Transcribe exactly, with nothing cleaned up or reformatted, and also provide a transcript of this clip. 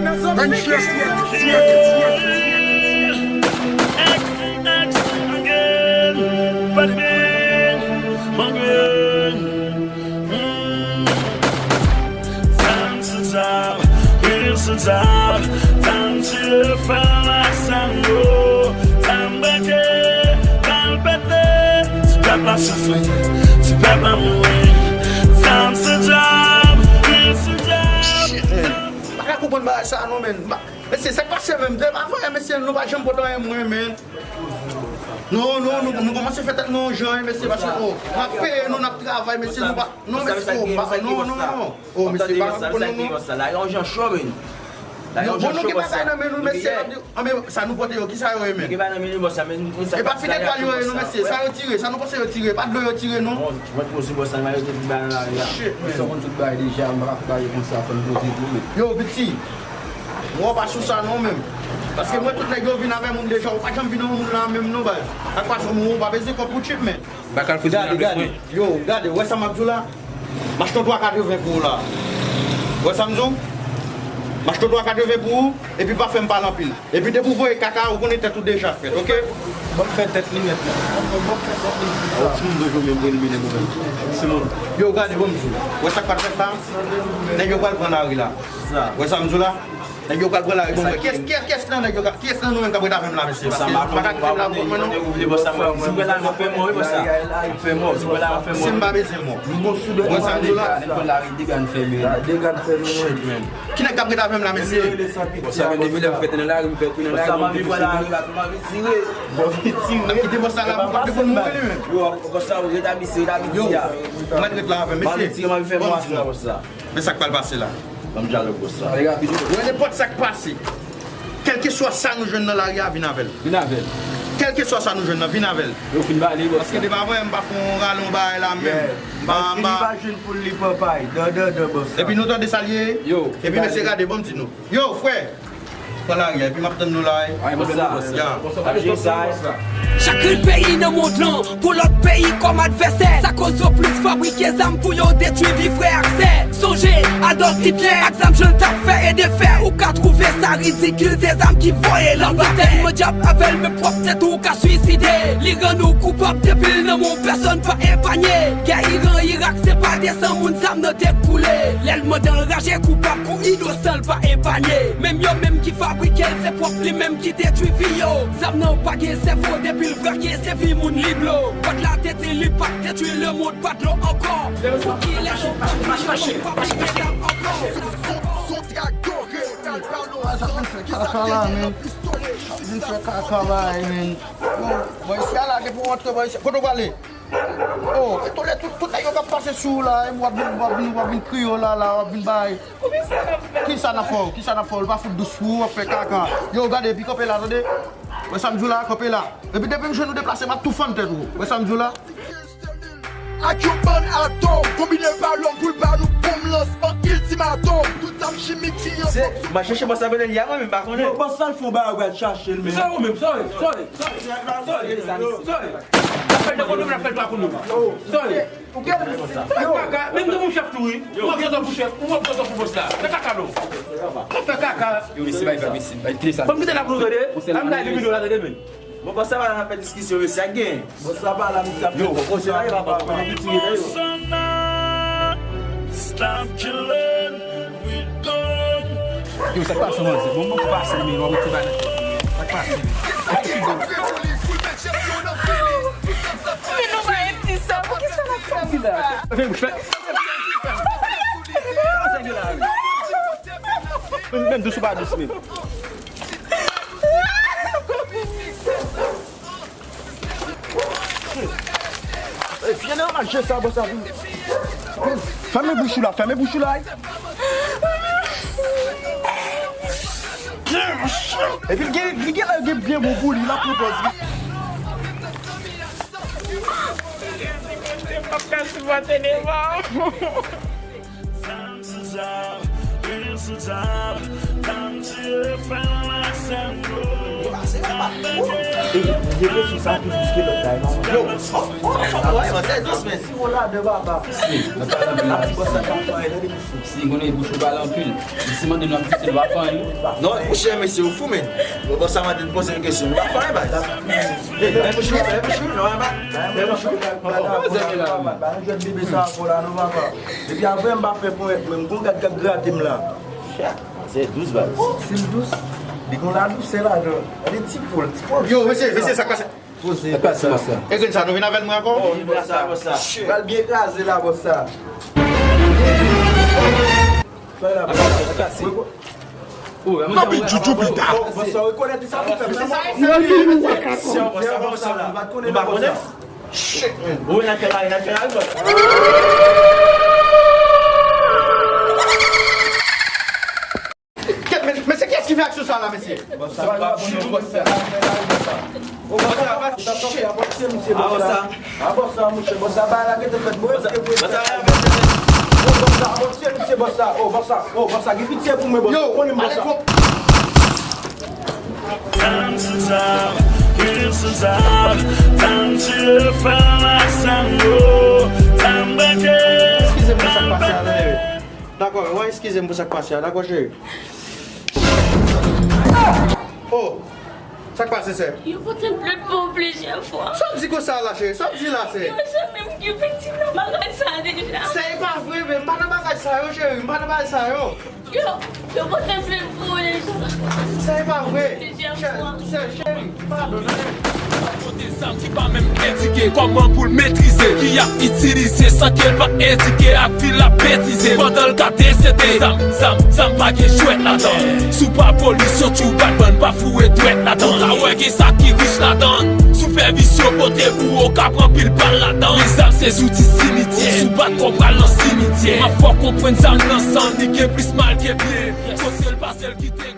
Anxious, yeah, yeah, yeah. X, X, again, but again, again. Mm. Zam sou zam, pil sou zam, zam tire fè nan zam yo. Zam breke, bal pete, ti pèp la soufri, ti pèp la mouri. Zam sou zam, pil sou zam. Shit, man. M pa ka konprann bagay sa non, men. M pa, mesye, sa k pase menm? Depi avan yè, mesye, nou pa janm pote anyen mwen, men. Non, non, nou, nou kòmanse fè tèt nou yon jan, mesye, paske, oh, n ap peye nou, n ap travay, mesye, nou pa, non, mesye, oh, m pa, non, non, non. Oh, mesye, pa konprann nou, non. Bon, nou gen bagay nan men nou, mesye, n ap di, ah, men sa nou pote yo, kisa yo ye, men? E pa fidèl pal yo ye, non, mesye, sa yo tire, sa nou panse yo tire, pa dlo yo tire, non. Mwen poze bòs la, mwen yo te vin bay nan lari a. Shit, man. Sa konn tout bagay deja, m pa ka fè bagay konsa, fò n poze tou, men. Yo, piti, mwen pa sou sa non, menm. Paske mwen, tout nèg yo vin avè moun deja, ou pa janm vin avè moun la menm non, baz. Ak fason moun, ou pa bezwen kòb pou tchip, men. Gade, gade. Yo, gade, ou wè sa m ap di w la? M achte yon twa katreven pou ou la. Ou wè sa m di w? M achte yon twa katreven pou ou, epi pa fè m pale anpil. Epi depi w voye kaka, ou konnen tèt ou deja fèt, oke? Ban m fè tèt li nèt la. Ban m fè tèt li nèt la. Ou timoun toujou menm pou elimine mwen menm. Timoun. Yo, gade, ban m di w. Ou wè sa k pral fèt la? Nèg yo pral pran lari la. Ou wè sa m di w la? Nèg yo pral pran lari pou mwen. Kiyès, kiyès, kiyès nan nèg yo ka, kiyès nan nou menm k ap ret avè m la, mesye? Paske m pa ka kite m la pou mwen, non. Si m pral la, m ap fè mò, wi, bòs la. M ap fè mò, si m pral la, m ap fè mò. Si m pa bezwen mò. Mwen sa m di w la. Nèg pran lari, degan fèmen. Degan fèmen. Shit, man. Ki nèg k ap ret avè m la, mesye? Bòs la, men depi lè m fèt nan lari, m fèt nan lari, m anvi pran lari la, m anvi tire. M anvi tire. N ap kite bòs la la pou l pa dekonn mouri li menm. Yo, bòs la, ret abise, ret abise a. Yo, mèt ret la avè m, mesye. M anvi tire, m anvi fè mò aswè a, bòs la. Men sa k pral pase la. Ban m dyalòg bòs la. Ale rapid. Wè nenpòt sa k pase. Kèlkeswa sa nou jwenn nan lari a, vin avè l. Vin avè l. Kèlkeswa sa nou jwenn nan, vin avè l. Yo fin bale bòs la. Paske depi avan yè, m pa fè yon rale yon bagay la menm. M pa, m pa. Li pa jwenn poul li pran pay. Dan, dan, dan bòs la. Epi nou tande sa l ye? Yo. Epi mesye gade, ban m di nou. Yo, frè. Pran lari a, epi m ap tann nou la, wi. Ay, bòs la. Ya. Ap jere sa, wi. Chak grenn peyi nan mond lan, pou lòt peyi kòm advèsè. Sa koz yo plis fabrike zam pou yo detwi vi frè ak sè. Sonje Adolf Hitler ak zam jan l t ap fè e defè. Ou ka twouve sa ridikil, se zam ki voye l anba tè. Tèlman dyab avè l, menm pwòp tèt ou ka swiside. Li rann ou koupab depi l nan men w, pèsonn pa epanye. Gè Iran, Irak, se pa de san moun zam nan te koule. Lè l mande anraje koupab kou inosan l pa epanye. Menm yo menm ki fabrike l, se pwòp li menm ki detwi vi yo. Zam nan pa gen sèvo, depi l brake, se vi moun li blo. God la te di li p ap detwi lemonn, pa dlo ankò. Pou kilès ou pa mache, mache, pa mache zam ankò. Son te adore, al pa nou ansanm, ki sa te gen nan pistole. Vin fè kaka bay, men. Bon, bon, isi a la, depi w antre, bon, isi, kote w prale? Oh, etole, tout, tout nèg yo k ap pase sou ou la, w ap vin, w ap vin, w ap vin kriye w la, la, w ap vin bay. Kisa n ap fè w? Kisa n ap fè w? L pa fout dous pou ou, w ap fè kaka. Yo, gade, epi kanpe la, tande. Wè sa m di w la, kanpe la. Epi depi m jwenn ou deplase, m ap tou fann tèt ou. Wè sa m di w la? Ak yon bann atò, konbine pa lòm pou l ba nou bonm lansman iltimatòm. Tout zam chimik, ti yo. Se, m a chèche bòs la, kote l ye a, mwen menm pa konnen. Yo, bòs la, l fè yon bagay, w al chache l, men. Sa ou menm, sa ou ye, sa ou ye, sa ou ye, sa ou ye, sa ou ye. N ap fè l de kote, n ap fè l twa kote. Sa ou ye. Ou gen kaka, menm jan pou chèf tou, wi. Ou ap pran zòt pou chèf, ou ap pran zòt pou bòs la. Fè kaka, non. Ou fè kaka. Yo, mesye, bay, bay, mesye, bay, kite sa. Fò m kite la pou nou tande. An m ka elimine w la, tande, men. Bon, bòs sa pa nan fè diskisyon, mesye, ak gen. Bòs sa pa la, mesye, ap fè diskisyon. Yo, bòs sa pa la, pa, pa, pa, pa. Stop killing with gun. Yo, sa k pase, manzè? Bon, bon, pase, men, w ap retire bagay nan tèt ou, men. Sa k pase, men? Men nou pa gen ti san, poukisa n ap fè sa? Fè bouch, fè. Menm dous ou pa dous, men. Fè nan manje sa, bòs la. Fèmen bouch ou la, fèmen bouch ou la. Epi l gen, li gen lè gen byen bon pou li, l ap pran pòz li. M p ap ka sipòte devan. Zam sou zam, lwil sou zam, zam tire fè nan zam yo. Se pa. Ey, m te vle sou sa pi plis ke lòt la, non? Yo, oh, oh, oh, oh, se dous, men. Si w ladan, papa. Si, nan talan la, ti bòs sa ka fè anyen, tande, mesye. Si, konnen bouch ou pale anpil. Si mande nou ap di se nou pa fè anyen. Non, monchè, mesye, ou fou, men. Bon, bon, sa mande n poze yon kesyon. Nou pa fè anyen, baz. Ey, men bouch ou, men bouch ou, non, men bouch ou. Ba nou jwèt bebe sa avè w la, non, papa. Epi avè m pa fè ponyèt, men m gon gad k ap grate m la. Se dous, baz. Si l dous, li gon ladousè ladan. Gade ti pòl, ti pòl. Yo, mesye, mesye, sa k pase? Poze. Sa k pase, bòs la? E grenn sa, nou vin avè l mwen ankò? Wi, bòs la, bòs la. Pral byen kraze la, bòs la. Sa la, bòs la. Papi, djoudjou pita. Bòs la, rekonèt li sa pou fè. Mesye, sa e sèvi, mesye. Bòs la, bòs la. Nou pa t konnen, bòs la. Shit, man. Ou nan kè la, nan kè la, bòs. Kèt, men, men se kiyès ki fè aksyon sa la, mesye? Bòs sa pa bon, non, bòs sa. O, bòs sa, pa shit. A, bòs sa. A, bòs sa, monchè, bòs sa, bagay la gentan fèt, mwen, bòs sa, bòs sa, bòs sa, bòs sa, bòs sa, o, bòs sa, o, bòs sa, gen pitye pou mwen, bòs sa, konnen m, bòs sa. Yo, ale, Tanm sou zam, huil sou zam, tanm tire fanm ak zam yo, tanm brake, eskize m pou sa k pase a, tande. Dakò, w a eskize m pou sa k pase a, dakò, cheri? Oh, sa k pase, sè? Yo pote m plent pou plizyè fwa. Sa w di konsa la, cheri? Sa w di la, sè? Yo, se menm ki viktim nan bagay sa deja. Sè, e pa vre, men m pa nan bagay sa yo, cheri, m pa nan bagay sa yo. Yo, yo pote plent pou ou deja. Sa e pa vre. Chè, chè, cheri, padone. Pote zam ki pa menm endike kòman pou l metrize, ki ap itilize san ke l pa endike ak fi l ap betize. Pandan l ka desede, zam, zam, zam pa gen jwèt ladan. Si w pa polis, yon tchou bat bann pa foure dwèt ladan. Ou ka wè gen sa ki rich ladan. Si w fè visye pote pou ou, ou ka pran pil bal ladan. Men zam se zouti simityè. Si w bat kò, w pral nan simityè. M ap fè w konprann zam nan san, li gen plis mal ke byen. Kote l pase, l kite